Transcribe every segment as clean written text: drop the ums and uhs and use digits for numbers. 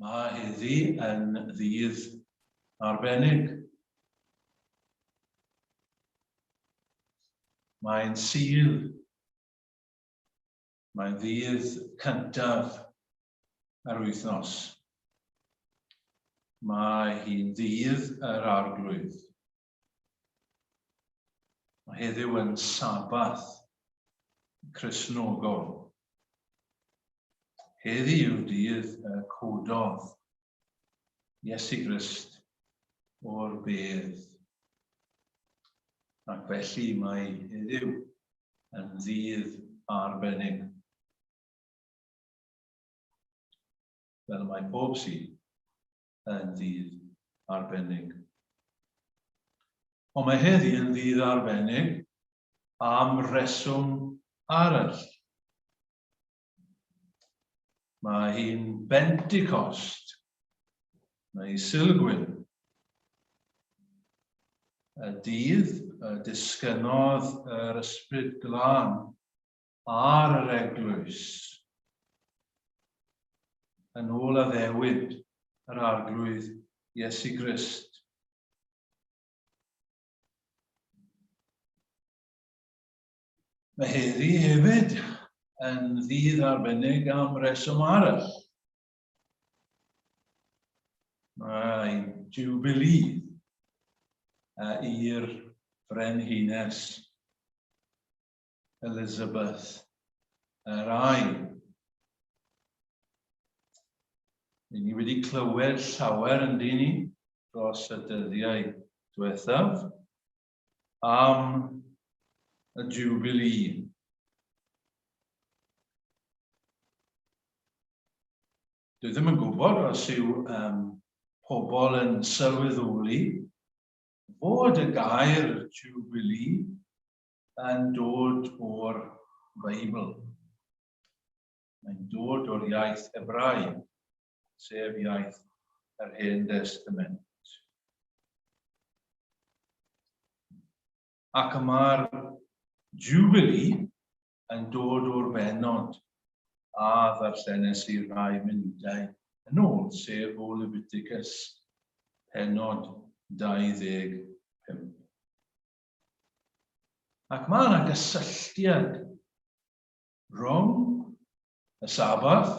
Mae heddi yn ddydd arbennig. Mae'n Sul. Mae'n ddydd cyntaf yr wythnos. Mae hi'n ddydd yr Arglwydd. Mae heddiw yn Sabath Cristnogol. Heddi yw'r dydd y cododd Iesu Grist o'r bedd. Ac felly mae heddiw yn ddydd arbennig. Fel y mae pob Sul yn ddydd arbennig. Ond mae heddi yn ddydd arbennig am reswm arall. Mae hi'n Bentecost, neu Sulgwyn, y dydd y disgynnodd yr Ysbryd Glân ar yr eglwys, yn ôl addewid yr Arglwydd Iesu Grist. Mae heddi hefyd yn ddydd arbennig am reswm arall. Mae Jubilee i'r Frenhines Elizabeth yr Ail. Ni ni wedi clywed llawer yn dyn ni dros y dyddiau diwethaf am y Jubilee. Dwi ddim yn gwybod os yw um, pobl yn sylweddoli fod y gair Jubilee yn dod o'r Beibl. Mae'n dod o'r iaith Hebraeg, sef iaith yr Hen Destament. Ac y mae'r Jubilee yn dod o'r bennod a ddarllenes i rai munudau yn ôl, sef o Leviticus, pennod 25. Ac mae yna gysylltiad rhwng y Sabath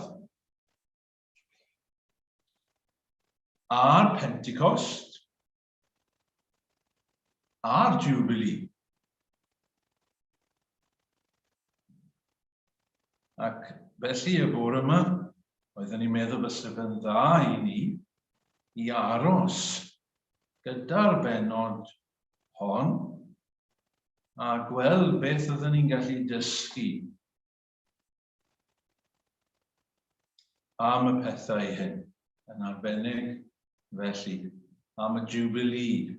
a'r Pentecost a'r Jubilee. Ac felly y bore yma, oeddwn i'n meddwl fysa fe'n dda i ni i aros gyda'r bennod hon a gweld beth oeddwn ni'n gallu dysgu am y pethau hyn, yn arbennig felly am y Jubilee.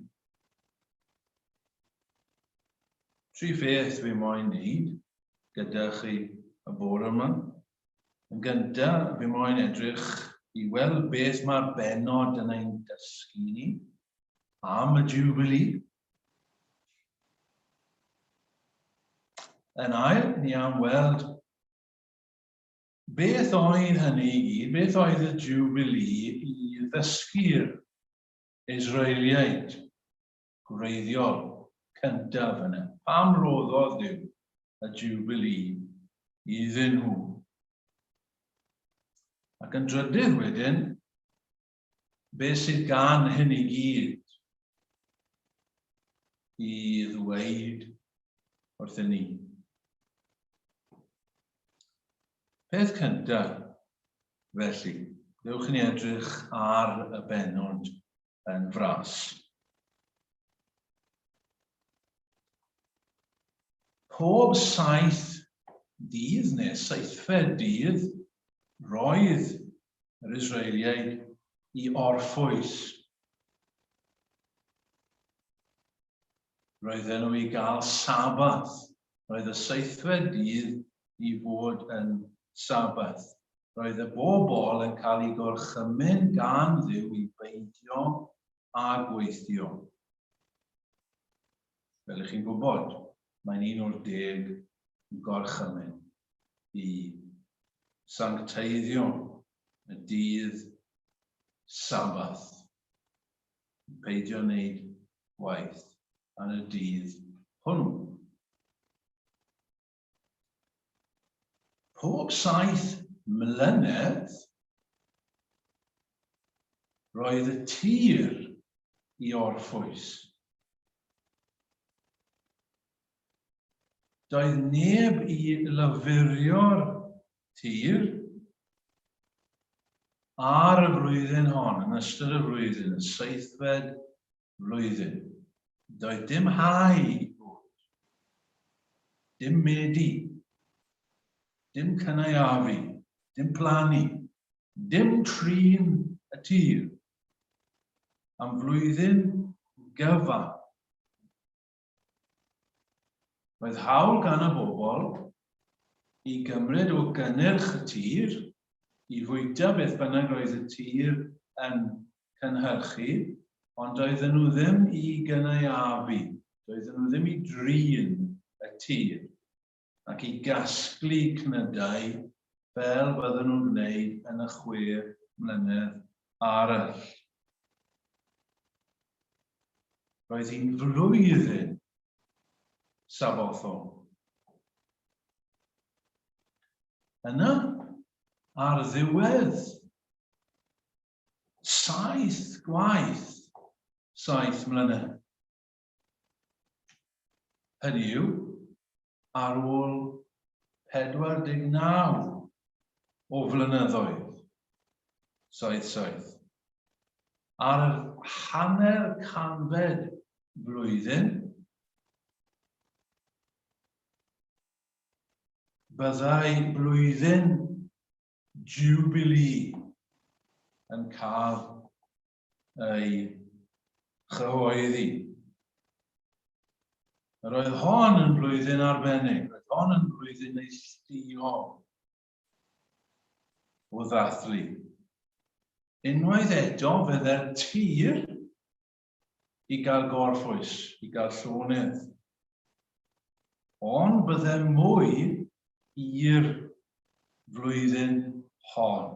Tri pheth fi moyn wneud gyda chi y bore yma. Yn gyntaf, fi moyn edrych i weld beth mae'r bennod yn ein dysgu ni am y Jubilee. Yn ail, ni am weld beth oedd hynny i gyd, beth oedd y Jubilee i ddysgu'r Israeliaid gwreiddiol cyntaf yna. Pam roddodd Duw y Jubilee iddyn nhw? Ac yn drydydd wedyn, Beth sydd gan hyn i gyd i ddweud wrthyn ni? Peth cyntaf, felly, dewch i ni edrych ar y bennod yn fras. Pob saith dydd neu seithfed dydd, roedd yr Israeliaid i orffwys. Roedden nhw i gael Sabath. Roedd y seithfed dydd i fod yn Sabath. Roedd y bobl yn cael eu gorchymyn gan Dduw i beidio â gweithio. Fel ych chi'n gwybod, mae'n un o'r deg gorchymyn i sancteiddio y dydd Sabath. Peidio wneud gwaith ar y dydd hwnnw. Pob 7 mlynedd, roedd y tir i orffwys. Doedd neb i lyfurio'r tir ar y flwyddyn hon, yn ystod y flwyddyn, y seithfed flwyddyn. Doedd dim hau i fod, dim medi, dim cynaeafu, dim plannu, dim trin y tir am flwyddyn gyfan. Roedd hawl gan y bobl i gymryd o gynnyrch y tir, i fwyta beth bynnag roedd y tir yn cynhyrchu, ond doedden nhw ddim i gynaeafu, doedden nhw ddim i drin y tir ac i gasglu cnydau fel bydden nhw'n gwneud yn y 6 mlynedd arall. Roedd hi'n flwyddyn sabothol. Yna, ar ddiwedd saith gwaith 7 mlynedd, hynny yw, ar ôl 49 o flynyddoedd, saith saith, ar yr hanner canfed flwyddyn, byddai blwyddyn Jubilee yn cael ei chyhoeddi. Yr oedd hon yn flwyddyn arbennig, roedd hon yn flwyddyn neilltuol o ddathlu. Unwaith eto, fydde'r tir i gael gorffwys, i gael llonydd. Ond bydde mwy i'r flwyddyn hon.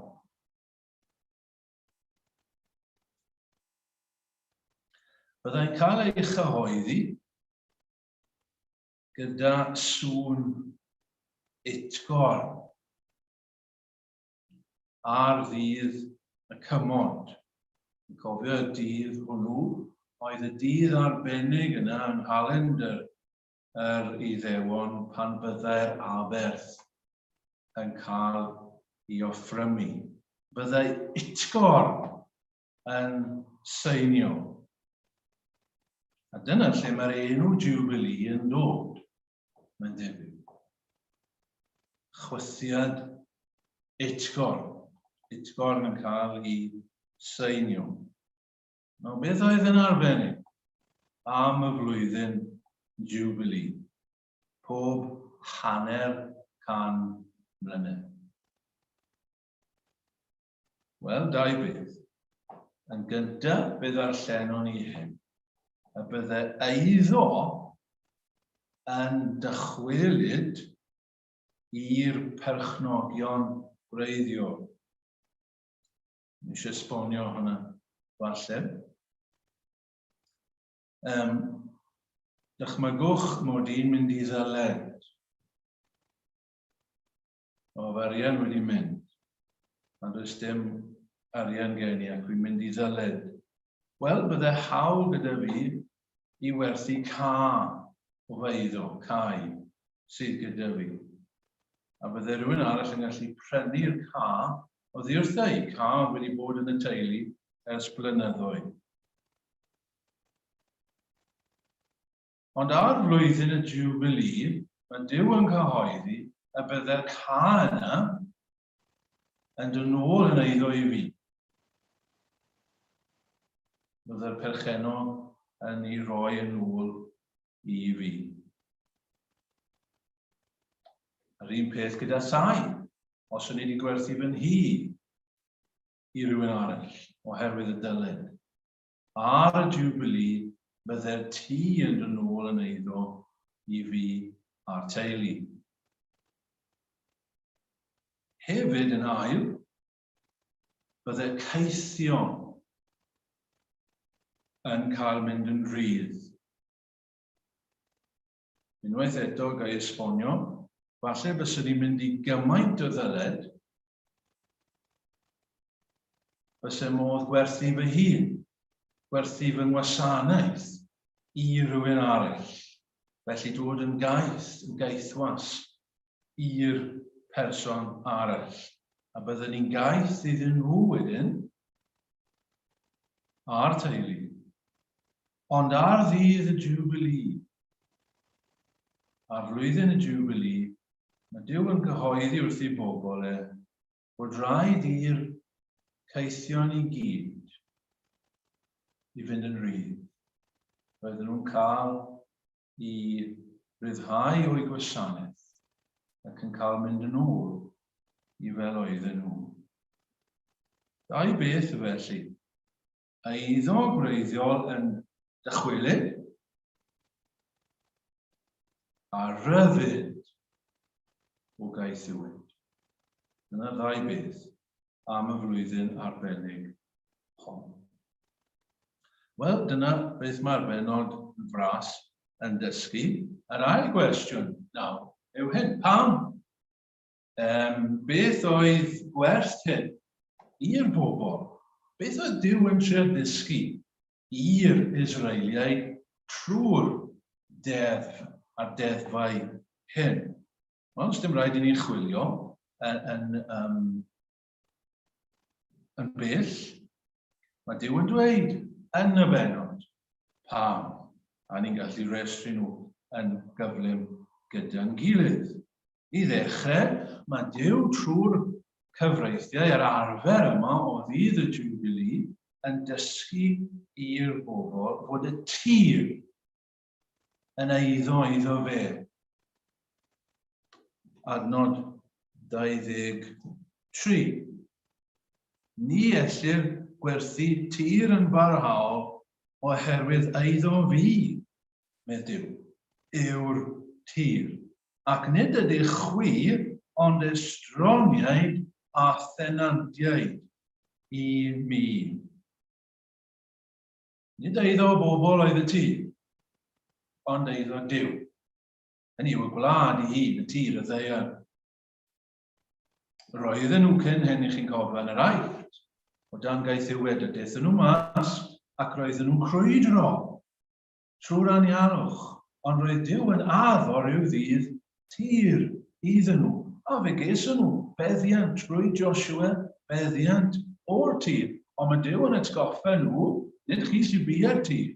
Byddai'n cael ei chyhoeddi gyda sŵn utgorn ar ddydd y cymod. Yn cofio y dydd hwnnw oedd y dydd arbennig yna yng nghalendr yr Iddewon pan byddai'r aberth yn cael ei offrymu. Byddai utgorn yn seinio. A dyna lle mae'r enw Jubilee yn dod, mae'n debyg. Chwythiad utgorn. Utgorn yn cael ei seinio. Nawr, beth oedd yn arbennig am y flwyddyn Jubilee? Pob hanner can mlynedd. Wel, dau beth. Yn gyntaf, fe ddarllenon ni hyn, y bydde eiddo yn dychwelyd i'r perchnogion gwreiddiol. Ni eisiau esbonio hwnna, falle. Dychmygwch mod i'n mynd i ddyled. Mae fy arian wedi mynd, a does dim arian gen i ac fi'n mynd i ddyled. Wel, bydde hawl gyda fi i werthu ca o fy eiddo, cae, sydd gyda fi. A bydde rhywun arall yn gallu prynu'r ca oddi wrtha i, ca oedd wedi bod yn y teulu ers blynyddoedd. Ond ar flwyddyn y Jubilee, mae Duw yn cyhoeddi y bydde'r ca yna yn dod nôl yn eiddo i fi. Bydde'r perchennog yn ei roi yn ôl i fi. Yr un peth gyda thai. Os o'n i wedi gwerthu fy nhŷ i rywun arall oherwydd y dyled, Ar y Jubilee, bydde'r tŷ yn dod nôl yn eiddo i fi a'r teulu. Hefyd yn ail, Bydde caethion yn cael mynd yn rhydd. Unwaith eto, ga i esbonio, falle byswn i'n mynd i gymaint o ddyled, byse modd gwerthu fy hun, gwerthu fy ngwasanaeth i rywun arall. Felly dod yn gaeth, yn gaethwas i'r person arall. A byddwn ni'n gaeth iddyn nhw wedyn, a'r teulu. Ond ar ddydd y Jubilee, ar flwyddyn y Jubilee, mae Duw yn cyhoeddi wrth ei bobl e bod rhaid i'r caethion i gyd i fynd yn rhydd. Roedden nhw'n cael i ryddhau o'u gwasanaeth ac yn cael mynd yn ôl i fel oedden nhw. Dau beth felly. Eiddo gwreiddiol yn dychwelyd a rhyddid o gaethiwed. Dyna ddau beth am y flwyddyn arbennig hon. Wel, dyna beth mae'r bennod yn fras yn dysgu. Yr ail gwestiwn nawr yw hyn, pam? Beth oedd gwerth hyn i'r bobl? Beth oedd Duw yn trio dysgu i'r Israeliaid trwy'r deddf a'r deddfau hyn? Wel, dim rhaid i ni chwilio yn, yn, um, yn bell. Mae Duw yn dweud yn y bennod pam, a ni'n gallu rhestru nhw yn gyflym gyda'n gilydd. I ddechrau, mae Duw trwy'r cyfreithiau a'r arfer yma o ddydd y Jubilee yn dysgu i'r bobl fod y tir yn eiddo iddo fe. Adnod 23. Ni ellir gwerthu tir yn barhaol oherwydd eiddo fi, medd Duw, yw'r tir. Ac nid ydych chwi ond estroniaid a thenantiaid i mi. Nid eiddo o bobl oedd y tŷ, ond eiddo Duw. Hynny yw y gwlad ei hun, y tir, y ddaear. Roedden nhw cyn hyn, i chi'n cofio, yn yr Aifft, o dan gaethiwed, a daethon nhw mas ac roedden nhw'n crwydro trwy'r anialwch, ond roedd Duw yn addo rhyw ddydd tir iddyn nhw, a fe geson nhw beddiant trwy Joshua, beddiant o'r tir. Ond mae Duw yn atgoffa nhw, nid chi sy'n biau'r tir.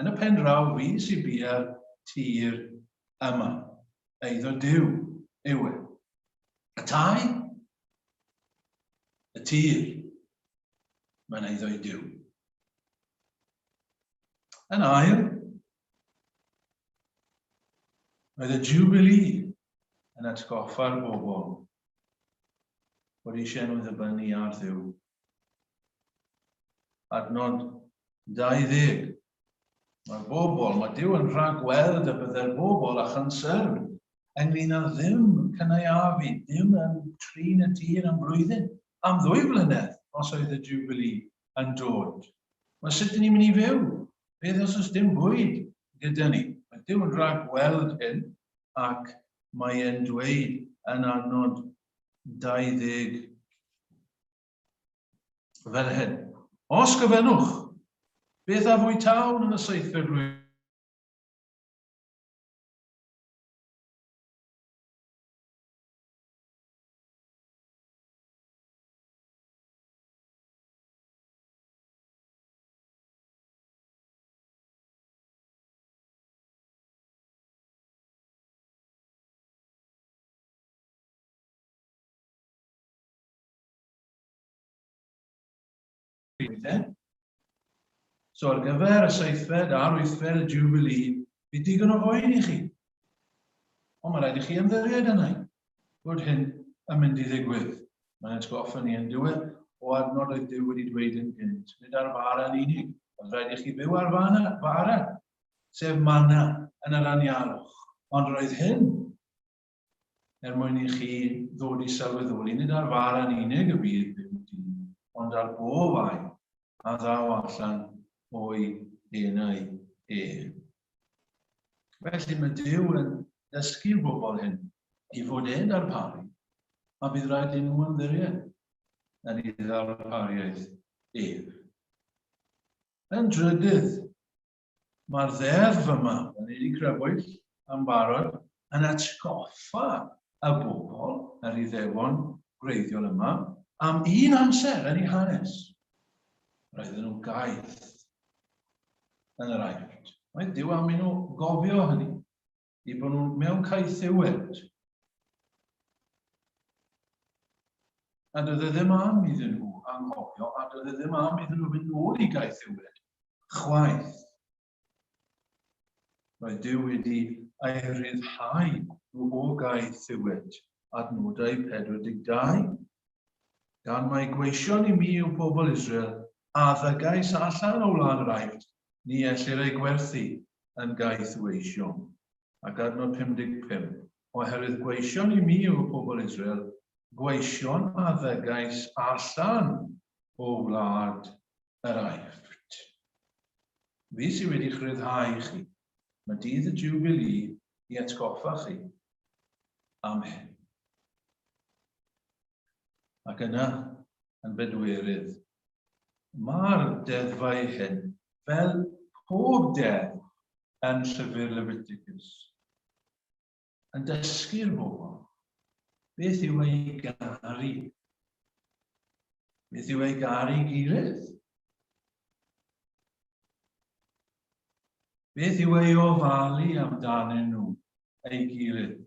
Yn y pen draw, fi sy'n biau'r tir yma. Eiddo Duw yw e. Y tai, y tir, mae'n eiddo i Duw. Yn ail, roedd y Jubilee yn atgoffa'r bobl bod eisiau nhw ddibynnu ar Dduw. Adnod 20. Mae'r bobl, mae Duw yn rhagweld y byddai'r bobl a chonsern ynglyn â ddim cynaeafu, ddim yn trin y tir am flwyddyn, am ddwy flynedd os oedd y Jubilee yn dod. Wel, sut dyn ni'n mynd i fyw? Beth os oes dim bwyd gyda ni? Mae Duw yn rhagweld hyn ac mae e'n dweud yn adnod 20 fel hyn. Os gofynnwch, beth a fwytawn yn y seithfed flwyddyn? Blwyddyn. So ar gyfer y seithfed a'r wythfed y Jubilee, bydd digon o foen i chi. Ond mae rhaid i chi ymddiried yna bod hyn yn mynd i ddigwydd. Mae'n atgoffa ni yn diwedd o adnod oedd Duw wedi dweud yn gynt, nid ar fara yn unig, ond rhaid i chi fyw ar fana, fara, sef mana yn yr anialwch. Ond roedd hyn er mwyn i chi ddod i sylweddoli, nid ar fara yn unig y bydd byw dyn, ond ond ar bob air a ddaw allan o'i enau ef. Felly mae Duw yn dysgu'r bobl hyn i fod e'n darparu, a bydd rhaid i nhw ymddiried yn ei ddarpariaeth ef. Yn drydydd, Mae'r ddeddf yma, fel ni wedi crybwyll yn barod, yn atgoffa y bobl, yr Iddewon gwreiddiol yma, am un amser yn eu hanes. Roedden nhw'n gaeth yn yr Aifft. Mae Duw am i nhw gofio hynny, i bod nhw mewn caethiwed. A doedd e ddim am iddyn nhw anghofio, a doedd e ddim am iddyn nhw fynd nôl i gaethiwed, chwaith. Roedd Duw wedi ei ryddhau nhw o gaethiwed, adnodau 42. Gan mai gweision i mi yw pobl Israel, a ddygais allan o wlad yr Aifft, ni ellir eu gwerthu yn gaethweision. Ac adnod 55, Oherwydd gweision i mi yw pobl Israel, gweision a ddygais allan o wlad yr Aifft. Fi sydd wedi'ch rhyddhau chi. Mae dydd y Jiwbilî i atgoffa chi am hyn. Ac yna, yn bedwerydd, mae'r deddfau hyn, fel pob deddf yn llyfr Leviticus, yn dysgu'r bobl beth yw ei garu. Beth yw ei garu gilydd? Beth yw ei ofalu amdanyn nhw, ei gilydd?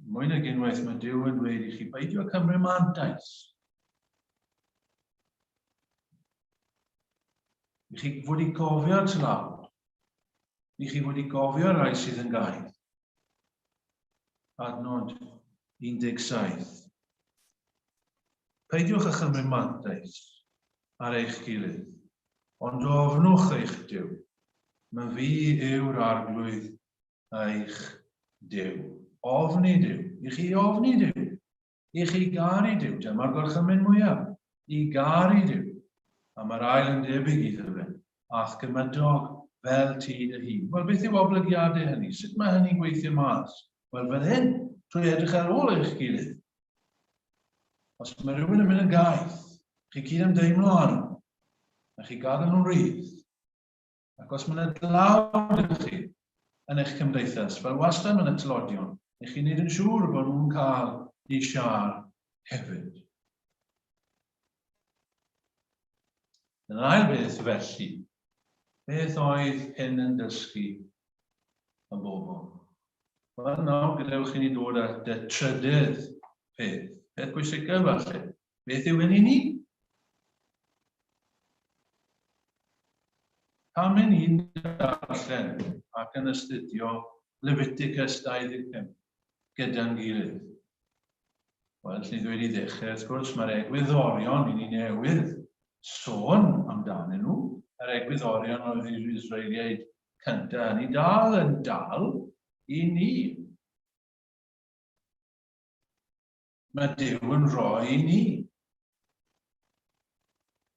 Mwy nag unwaith mae Duw yn dweud i chi beidio cymryd mantais. I chi fod i gofio'r tlawd. I chi fod i gofio'r rhai sydd yn gaeth. Adnod 17. Peidiwch â chymryd mantais ar eich gilydd, ond ofnwch eich Duw. Mae fi yw'r arglwydd eich Duw. Ofni Duw. I chi ofni Duw. I chi garu Duw. Dyma'r gorchymyn mwyaf. I garu Duw. A mae'r ail yn debyg iddo fe. A'th gymydog fel ti dy hun. Wel, beth yw oblygiadau hynny? Sut mae hynny'n gweithio mas? Wel, fel hyn, trwy edrych ar ôl eich gilydd. Os mae rhywun yn mynd yn gaeth, chi cyd ymdeimlo arno, a chi gadael nhw'n rhydd, Ac os mae yna dlawd i chi yn eich cymdeithas, fel wastad mae yna tlodion, i chi'n neud yn siŵr bod nhw'n cael eu siâr hefyd. Yn ail beth felly, beth oedd hyn yn dysgu y bobl? Wel, nawr gadewch i ni dod at y trydydd peth, peth pwysicaf falle. Beth yw hyn i ni? Pam yn ni'n darllen ac yn astudio Leviticus 25 gyda'n gilydd? Wel, lle ddweud i ddechrau, wrth gwrs, mae'r egwyddorion i ni newydd sôn amdanyn nhw, yr egwyddorion oedd i'r Israeliaid cyntaf, ni dal yn dal i ni. Mae Duw yn rhoi i ni.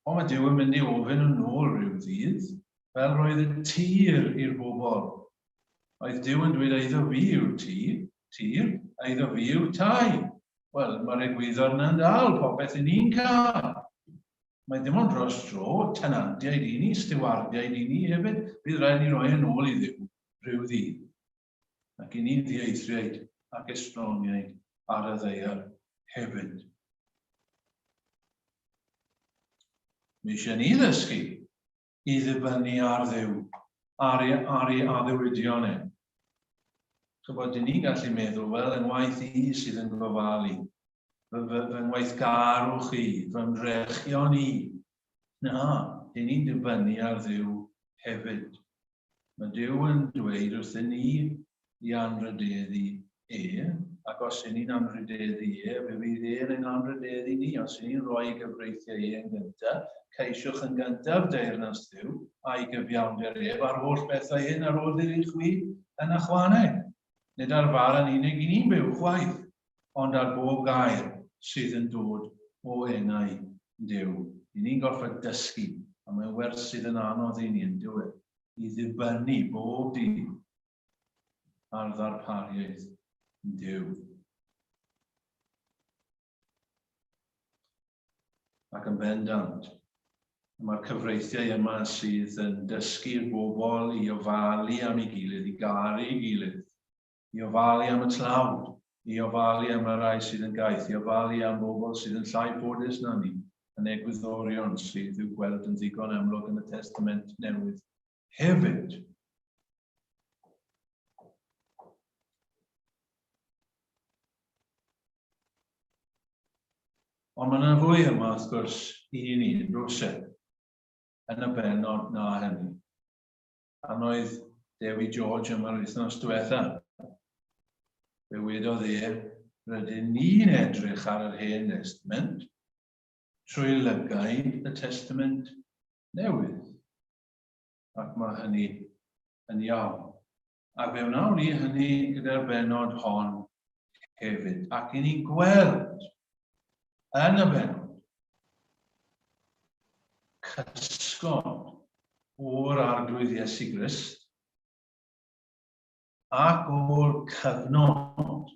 Ond mae Duw yn mynd i ofyn yn ôl rhyw ddydd, fel roedd y tir i'r bobl. Oedd Duw yn dweud eiddo fi yw'r tir, tir, eiddo fi yw tai. Wel, mae'r egwyddor yna'n dal, popeth i ni'n cael. Mae dim ond dros dro, tenantiaid i ni, stiwardiaid i ni hefyd, bydd rhaid ni roi yn ôl i Dduw rhyw ddydd. ac i ni'n ddieithriaid ac estroniaid ar y ddaear hefyd. Mae eisiau ni ddysgu i ddibynnu ar Dduw, ar ei, ar ei addewidion e. Chybod, dyn ni'n gallu meddwl, wel, yng ngwaith i sydd yn gofalu, fy, fy, fy ngweithgarwch i, fy ymdrechion i. Na, dyn ni'n dibynnu ar Dduw hefyd. Mae Duw yn dweud wrthyn ni i anrhydeddu e, ac os y'n ni'n anrhydeddu e, fe fydd e'n ein anrhydeddu ni. Os y'n ni'n rhoi gyfreithiau e yn gyntaf, ceisiwch yn gyntaf deyrnas Dduw a'i gyfiawnder ef, a'r holl bethau hyn a roddir i chwi yn ychwaneg. Nid ar fara yn unig i ni'n byw, chwaith, ond ar bob gair sydd yn dod o enau Duw. I ni'n gorfod dysgu, a mae'n wers sydd yn anodd i ni yn dyw e, i ddibynnu bob dydd ar ddarpariaeth Duw. Ac yn bendant, mae'r cyfreithiau yma sydd yn dysgu'r bobl i ofalu am ei gilydd, i garu ei gilydd, i ofalu am y tlawd, i ofalu am y rhai sydd yn gaeth, i ofalu am bobl sydd yn llai ffodus na ni, yn egwyddorion sydd i'w gweld yn ddigon amlwg yn y Testament Newydd hefyd. Ond mae yna fwy yma, wrth gwrs, i ni, yn does e? Yn y bennod na hynny. Pan oedd Dewi George yma'r wythnos diwetha, fe wedodd e, rydyn ni'n edrych ar yr Hen Destament trwy lygaid y Testament Newydd. Ac mae hynny yn iawn. Ac fe wnawn ni hynny gyda'r bennod hon hefyd. Ac i ni'n gweld yn y bennod cysgod o'r Arglwydd Iesu Grist ac o'r cyfnod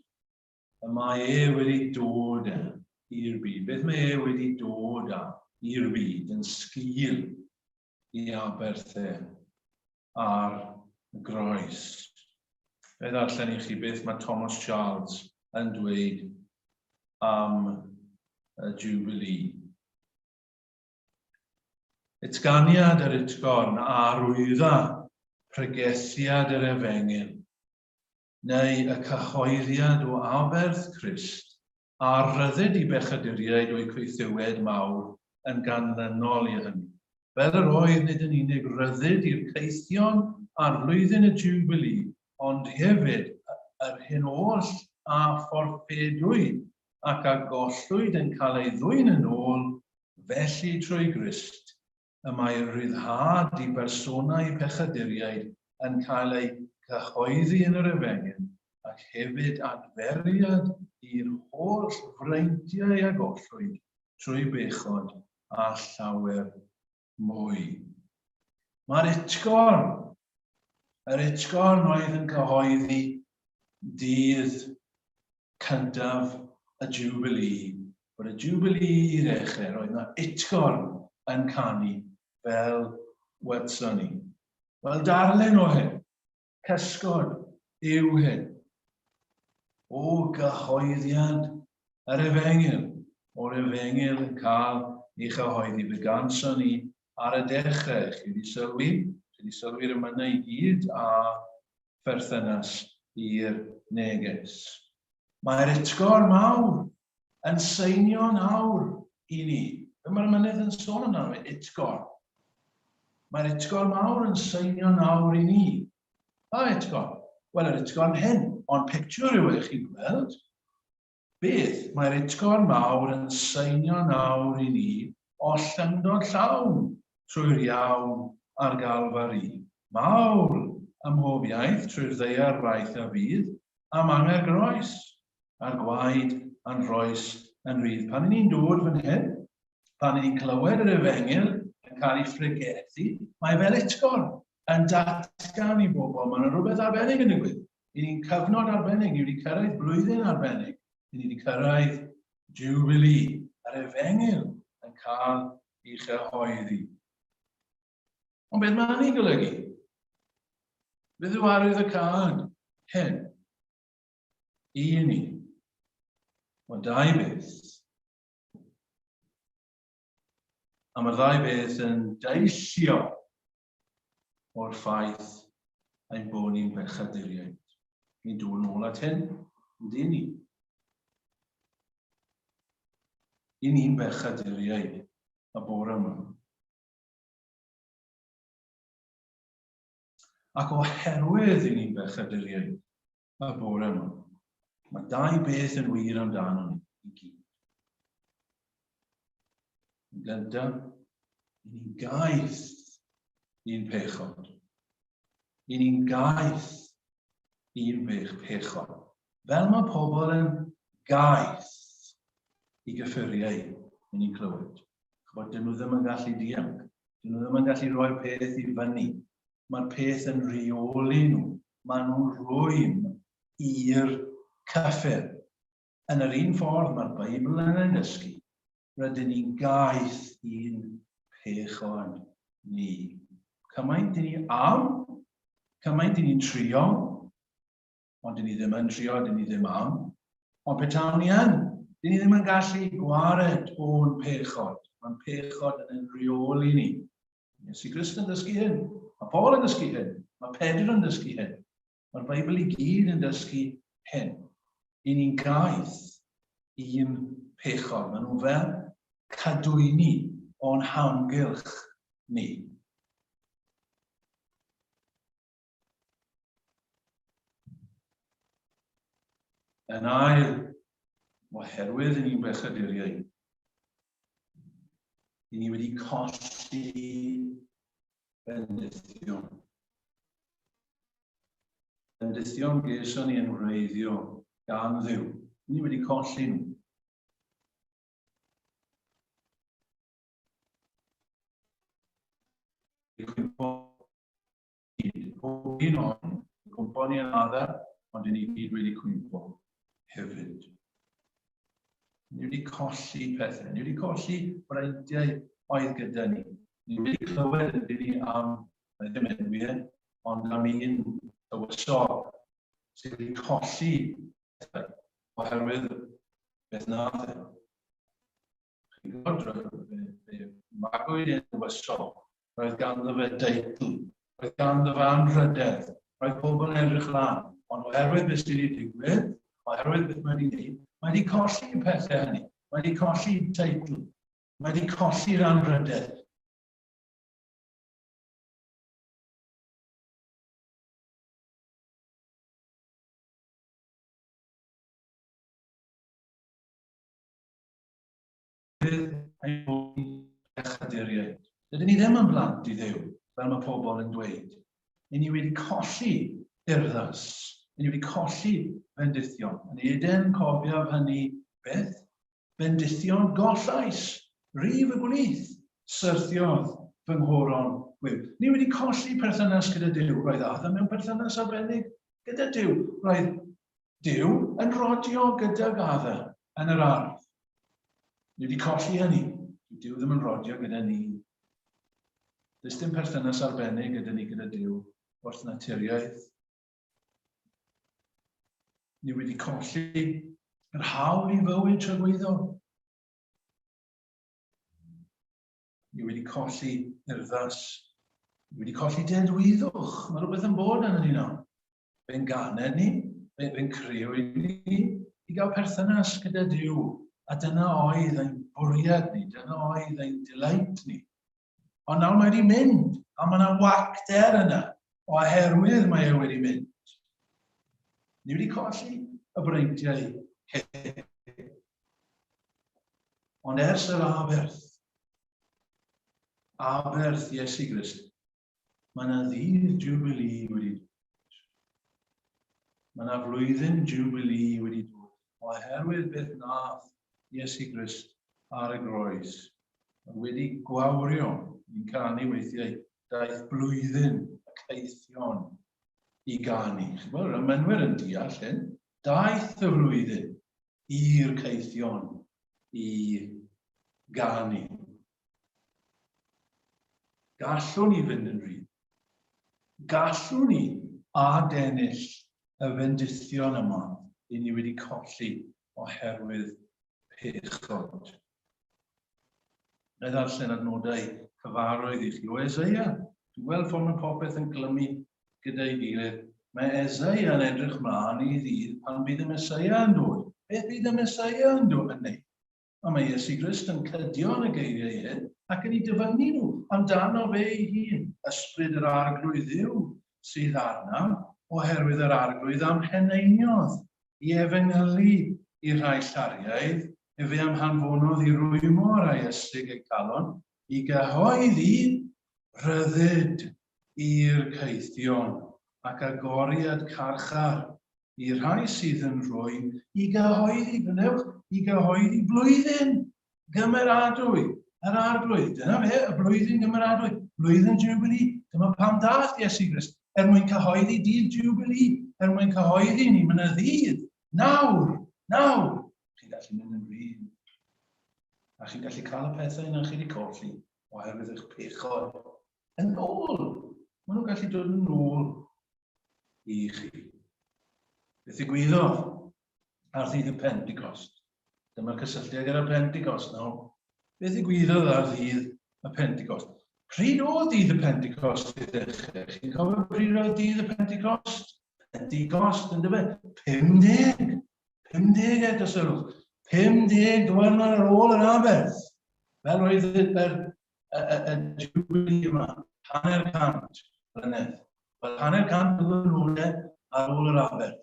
y mae e wedi dod â i'r byd. Beth mae e wedi dod â i'r byd yn sgil i aberth e ar y groes. Fe ddarllen i chi beth mae Thomas Charles yn dweud am y Jubilee. Utganiad yr utgorn a arwydda pregethiad yr efengyl, neu y cyhoeddiad o aberth Crist a rhyddid i bechaduriaid o'u caethiwed mawr yn ganlynol i hynny, fel yr oedd nid yn unig rhyddid i'r caethion ar flwyddyn y Jiwbilî, ond hefyd yr hyn oll a fforffedwyd ac a gollwyd yn cael ei ddwyn yn ôl, felly trwy Grist, y mae rhyddhad i bersonau pechaduriaid yn cael eu cyhoeddi yn yr Efengyl, ac hefyd adferiad i'r holl freintiau a gollwyd trwy bechod a llawer mwy. Mae'r utgorn, yr utgorn oedd yn cyhoeddi dydd cyntaf y Jubilee, bod y Jubilee i ddechrau, roedd yna utgorn yn canu fel wedson ni. Wel, darllen o hyn, cysgod yw hyn. O gyhoeddiad yr efengyl, o'r efengyl yn cael ei chyhoeddi. Fe ganson ni ar y dechrau, chi wedi sylwi, chi wedi sylwi'r emynau i gyd a pherthynas i'r neges. Mae'r utgorn mawr yn seinio'n awr i ni. Be mae'r mynydd yn sôn amdano fe? Utgorn. Mae'r utgorn mawr yn seinio'n awr i ni. Pa utgorn? Wel, yr utgorn hyn, ond pictiwr yw e, chi'n gweld. Beth? Mae'r utgorn mawr yn seinio nawr i ni o llyngdod llawn trwy'r iawn a'r Galfari. Mawl ym mhob iaith trwy'r ddaear faith a fydd, am angau'r groes, a'r gwaed a'n rhoes yn rhydd. Pan 'y ni'n dod fan hyn, pan 'y ni'n clywed yr efengyl yn cael ei phregethu, mae fel utgorn yn datgan i bobl, mae yna rhywbeth arbennig yn digwydd. I ni'n cyfnod arbennig, ni wedi cyrraedd blwyddyn arbennig, ni wedi cyrraedd Jubilee, yr efengyl yn cael ei chyhoeddi. Ond beth mae hynny'n golygu? Beth yw arwydd y cad hyn i ni? Wel, dau beth. A mae'r ddau beth yn deillio o'r ffaith ein bod ni'n bechaduriaid. Ni'n dod nôl at hyn, yndyn ni? I ni'n bechaduriaid y bore yma. Ac oherwydd i ni'n bechaduriaid y bore yma, mae dau beth yn wir amdano ni i gyd. Yn gyntaf, i ni'n gaeth i'n pechod. I ni'n gaeth i'n pech pechod. Fel mae pobl yn gaeth i gyffuriau i ni'n clywed. Chybod, dyn nhw ddim yn gallu dianc. Dyn nhw ddim yn gallu rhoi'r peth i fyny. Mae'r peth yn rheoli nhw. Maen nhw'n rhwym i'r cyffur. Yn yr un ffordd mae'r Beibl yn ein dysgu, rydyn ni'n gaeth i'n pechod ni. Cymaint i ni am, cymaint i ni'n trio, ond dyn ni ddim yn trio, dyn ni ddim am. Ond petawn ni yn, dyn ni ddim yn gallu gwared o'n pechod. Mae'n pechod yn ein rheoli ni. Iesu Grist yn dysgu hyn. Mae Paul yn dysgu hyn. Mae Pedr yn dysgu hyn. Mae'r Beibl i gyd yn dysgu hyn. I ni'n gaeth i'n pechod. Maen nhw fel cadwyni o'n hamgylch ni. Yn ail, oherwydd i ni'n bechaduriaid, i ni wedi colli bendithion. Bendithion geson ni yn wreiddiol gan Dduw. Ni wedi colli nhw. Gyd, pob un o'n cwmpo ni yn adda, ond i ni gyd wedi cwympo hefyd. Ni wedi colli pethau, ni wedi colli breintiau oedd gyda ni. Ni wedi clywed yn ni am, mae ddim enwi e, ond am un tywysog sydd wedi colli pethau oherwydd beth nath e. Chi'n gwybod, fe magwyd e'n dywysog, roedd ganddo fe deitl, roedd ganddo fe anrhydedd, roedd pobl yn edrych lan, ond oherwydd beth sydd wedi digwydd, oherwydd beth mae wedi gwneud, mae wedi colli y pethau hynny, mae wedi colli teitl, mae wedi colli'r anrhydedd. Ein bod ni'n bechaduriaid. Dydyn ni ddim yn blant i Dduw, fel mae pobl yn dweud. Ni ni wedi colli urddas. Ni wedi colli bendithion. Yn Eden, cofiaf hynny beth? Bendithion gollais, rif y gwlith, syrthiodd fy nghoron gwiw. Ni wedi colli perthynas gyda Duw. Roedd Adam mewn perthynas arbennig gyda Duw. Roedd Duw yn rodio gydag Adam yn yr ardd. Ni wedi colli hynny. Dyw Duw ddim yn rodio gyda ni. Does dim perthynas arbennig gyda ni gyda Duw wrth naturiaeth. Ni wedi colli yr hawl i fywyd tragwyddol. Ni wedi colli urddas. Ni wedi colli dedwyddwch. Mae rhywbeth yn bod yn ni nawr. Fe'n ganed ni, fe'n crëwyd ni i gael perthynas gyda Duw. A dyna oedd ein bwriad ni, dyna oedd ein delight ni. Ond nawr mae wedi mynd, a mae yna wacter yna, oherwydd mae e wedi mynd. Ni wedi colli y breintiau hyn. Ond ers yr aberth, aberth Iesu Grist, Mae yna ddydd Jubilee wedi dod. Mae yna flwyddyn Jubilee wedi dod oherwydd beth nath Iesu Grist ar y groes. Mae wedi gwawrio, ni'n canu weithiau, daeth blwyddyn y caethion i ganu. Chi'n gweld, y mynwyr yn deall hyn. Daeth y flwyddyn i'r caethion i ganu. Gallwn ni fynd yn rhydd. Gallwn ni adennill y fendithion yma i ni wedi colli oherwydd pechod. Na i ddarllen adnodau cyfarwydd i chi o Eseia. Dwi'n gweld ffordd mae popeth yn glymu gyda'i gilydd. Mae Eseia yn edrych mlaen i ddydd pan bydd y Meseia yn dod. Beth bydd y Meseia yn dod yn neud? A mae Iesu Grist yn cydio yn y geiriau hyn ac yn eu dyfynnu nhw amdano fe ei hun, Ysbryd yr Arglwydd Dduw sydd arnaf, oherwydd yr Arglwydd a'm heneiniodd i efengylu i'r rhai llariaidd, efe a'm hanfonodd i rwymo rhai ysig eu calon, i gyhoeddi rhyddid i'r caethion ac agoriad carchar I'r rhai sydd yn rhoi i gyhoeddi, gwnewch i gyhoeddi blwyddyn gymeradwy Yr Arglwydd. Dyna fe, y blwyddyn gymeradwy, blwyddyn Jubilee. Dyma pam daeth Iesu Grist, er mwyn cyhoeddi dydd Jubilee, er mwyn cyhoeddi ni, mae'n y ddydd, nawr, nawr. Chi'n gallu mynd yn rhydd. A chi'n gallu cael y pethau yna chi wedi colli oherwydd eich pechod yn ôl. Maen nhw'n gallu dod yn ôl i chi. Beth ddigwyddodd ar ddydd y Pentecost? Dyma'r cysylltiad gyda Pentecost nawr. Beth ddigwyddodd ar ddydd y Pentecost? Pryd oedd dydd y Pentecost i ddechrau? Chi'n cofio pryd oedd dydd y Pentecost? Pentecost, yn dyfe? 50. 50 eto sylwch. 50 diwrnod ar ôl yr aberth. Fel oedd y, y, y, y jubilee yma, hanner cant blynedd. Wel, hanner cant o ddwrnodau ar ôl yr aberth.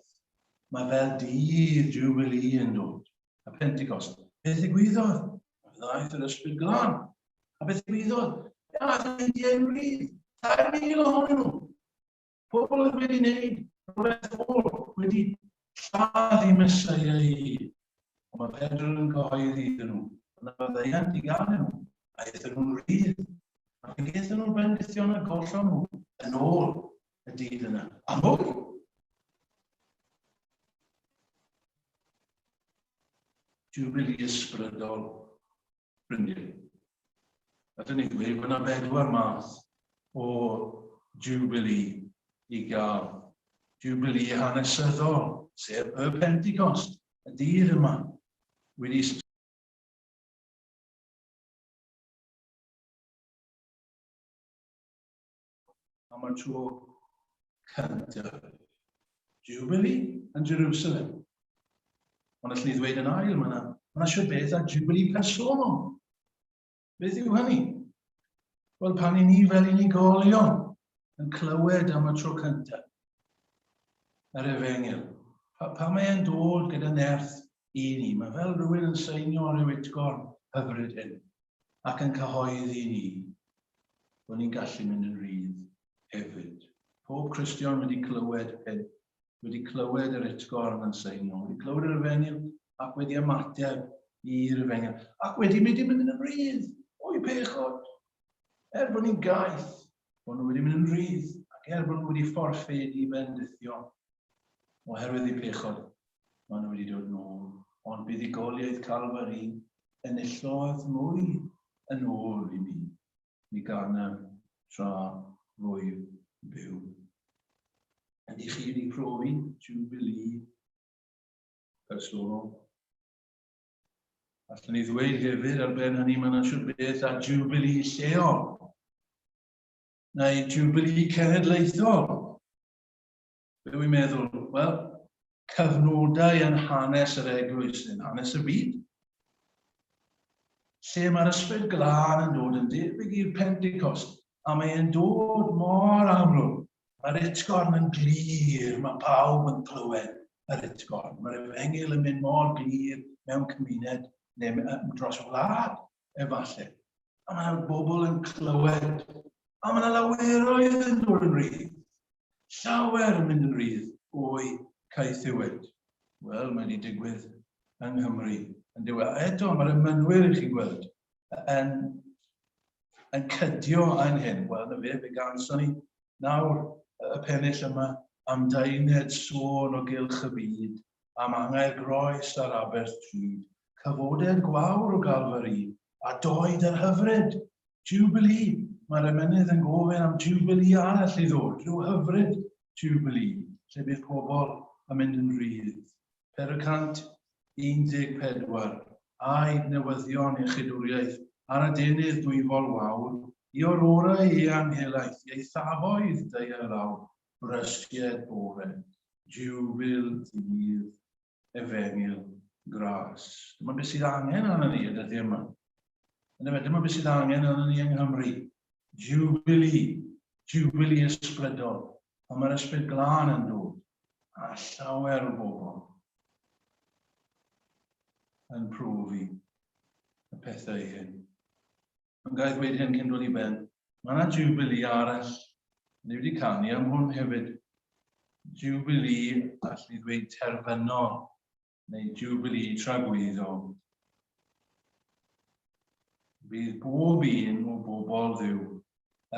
Mae fel dydd Jubilee yn dod, y Pentecost. Beth ddigwyddodd? Ddaeth yr Ysbryd Glân. A beth ddigwyddodd? Daeth yr Indiau'n rhydd. 3,000 ohonyn nhw. Pobl oedd wedi wneud rhywbeth ôl, wedi lladd i Mesoea ei hun. Ond mae Pedr yn cyhoeddi iddyn nhw, yna faddeuant i gael nhw, a aethon nhw'n rhydd. A fe gaethon nhw'r bendithion a gollon nhw yn ôl y dydd yna. A mwy! Jubilee ysbrydol, ffrindiau. A dyn ni'n dweud bod yna bedwar math o Jubilee i gael. Jubilee hanesyddol, sef y Pentecost, y dydd yma, wedi am y tro cyntaf. Jubilee yn Jerusalem. Ond allwn ni ddweud yn ail, mae yna ma siwr beth a Jubilee personol. Beth yw hynny? Wel, pan i ni fel unigolion yn clywed am y tro cyntaf yr efengyl, pa, pa mae e'n dod gyda nerth i ni, mae fel rhywun yn seinio ar ryw utgorn hyfryd hyn ac yn cyhoeddi i ni bod ni'n gallu mynd yn rhydd hefyd. Pob Cristion wedi clywed hyn, wedi clywed yr utgorn yn seinio, wedi clywed yr efengyl ac wedi ymateb i'r efengyl, ac wedi mynd i mynd yn rhydd o'i pechod. Er bod ni'n gaeth, bod nhw wedi mynd yn rhydd, ac er bod nhw wedi fforffedu bendithion oherwydd eu pechod, maen nhw wedi dod nôl. Ond buddugoliaeth Calfari enillodd mwy yn ôl i mi. Mi ganaf tra rwyf byw. Ydych chi wedi profi Jubilee personol? Allwn ni ddweud hefyd ar ben hynny mae yna siwr beth a Jubilee lleol neu Jubilee cenedlaethol. Be wy'n meddwl? Wel, cyfnodau yn hanes yr eglwys, yn hanes y byd, lle mae'r ysbryd glân yn dod yn debyg i'r Pentecost, a mae'n dod mor amlwg. Mae'r utgorn yn glir, mae pawb yn clywed yr utgorn. Mae'r efengyl yn mynd mor glir mewn cymuned neu dros wlad, efallai. A mae'r bobl yn clywed. A mae yna laweroedd yn dod yn rhydd. Llawer yn mynd yn rhydd o'i caethiwed. Wel, mae wedi digwydd yng Nghymru. Yn diwedd. A eto, mae'r emynwyr i chi'n gweld yn, yn cydio yn hyn. Wel, na fe, fe ganson ni nawr y pennill yma am daened sôn o gylch y byd, am angau'r groes a'r aberth drud, cyfoded gwawr o Galfari, a doed yr hyfryd, Jubilee. Mae'r emynydd yn gofyn am Jubilee arall i ddod, rhyw hyfryd Jubilee, lle bydd pobl yn mynd yn rhydd. 414, Aed newyddion iechydwriaeth ar adenydd dwyfol wawr, i ororau eang helaeth, i eithafoedd daear lawr, brysied bore, jiwbil ddydd, efengyl gras. Dyma beth sydd angen arno ni y dyddiau yma. Yna dyma beth sydd angen arno ni yng Nghymru. Jubilee, Jubilee ysbrydol. A mae'r ysbryd glân yn dod. A llawer o bobl yn profi y pethau hyn. Ond ga i ddweud hyn cyn dod i ben, mae yna Jubilee arall. Ni wedi canu am hwn hefyd. Jubilee, allwn ni ddweud terfynol, neu Jubilee tragwyddol. Bydd bob un o bobl Dduw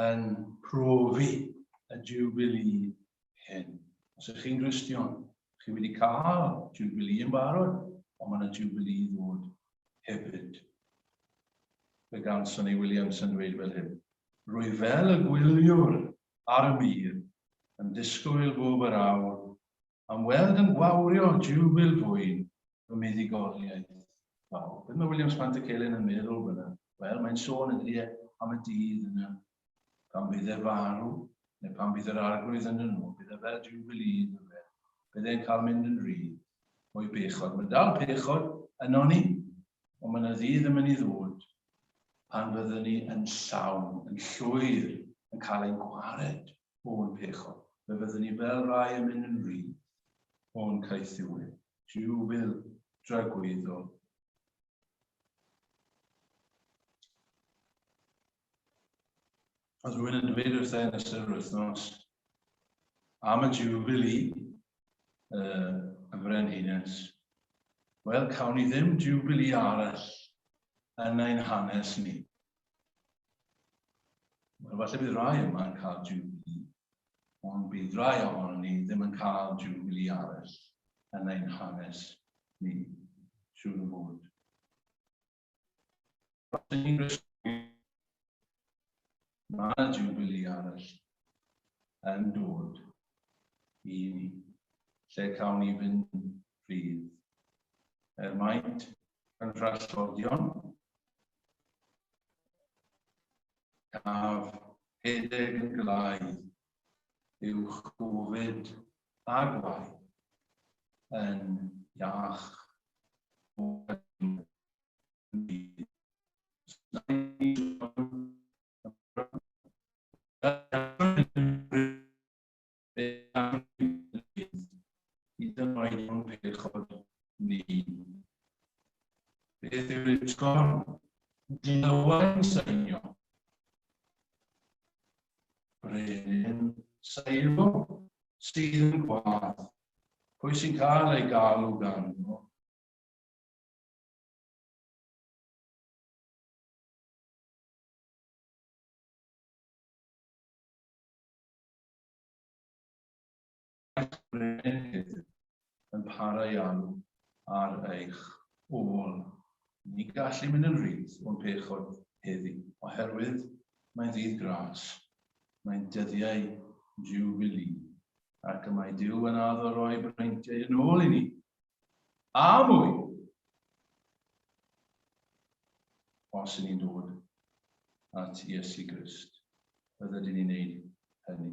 yn profi y Jubilee hyn. Os ydych chi'n Gristion, chi wedi cael Jubilee yn barod, ond mae yna Jubilee ddod hefyd. Fe gan Sonny Williams yn dweud fel hyn. Rwy fel y gwyliwr ar y mur yn disgwyl bob yr awr am weld yn gwawrio jiwbil fwyn fy muddugoliaeth fawr. Beth mae Williams Pantycelyn yn meddwl fyna? Wel, mae'n sôn yn dydy e am y dydd yna, pan bydd e farw, neu pan bydd yr arglwydd yn yn ôl, bydd e fel jiwbilî iddo fe. Bydd e'n cael mynd yn rhydd o'i bechod. Mae dal pechod yno ni, ond mae yna ddydd yn mynd i ddod pan fyddwn ni yn llawn, yn llwyr, yn cael ein gwared o'n pechod. Fe fyddwn ni fel rai yn mynd yn rhydd o'n caethiwed. Jiwbil dragwyddol. Oedd rhywun yn dweud wrtha yn ystod yr wythnos am y Jubilee, y Frenhines. Wel, cawn ni ddim Jubilee arall yn ein hanes ni. Wel, falle bydd rai yma yn cael Jubilee, ond bydd rai ohono ni ddim yn cael Jubilee arall yn ein hanes ni, siŵr o fod. Mae yna Jubilee arall yn dod i ni, lle cawn ni fynd yn rhydd. Er maint yn rhallodion, caf hedeg yn glai, uwch gofid a gwae, yn iach o Hyd yn oed o'n pechod ni. Beth yw'r utgorn? Glywai'n seinio. Brenin Seilo sydd yn gwadd. Pwy sy'n cael ei galw ganddo? Yn para i alw ar eich ôl. Ni gallu mynd yn rhydd o'n pechod heddi, oherwydd mae'n ddydd gras, mae'n dyddiau Jubilee, ac y mae Duw yn addo roi breintiau yn ôl i ni. A mwy! Os y'n ni'n dod at Iesu Grist, bydded i ni wneud hynny.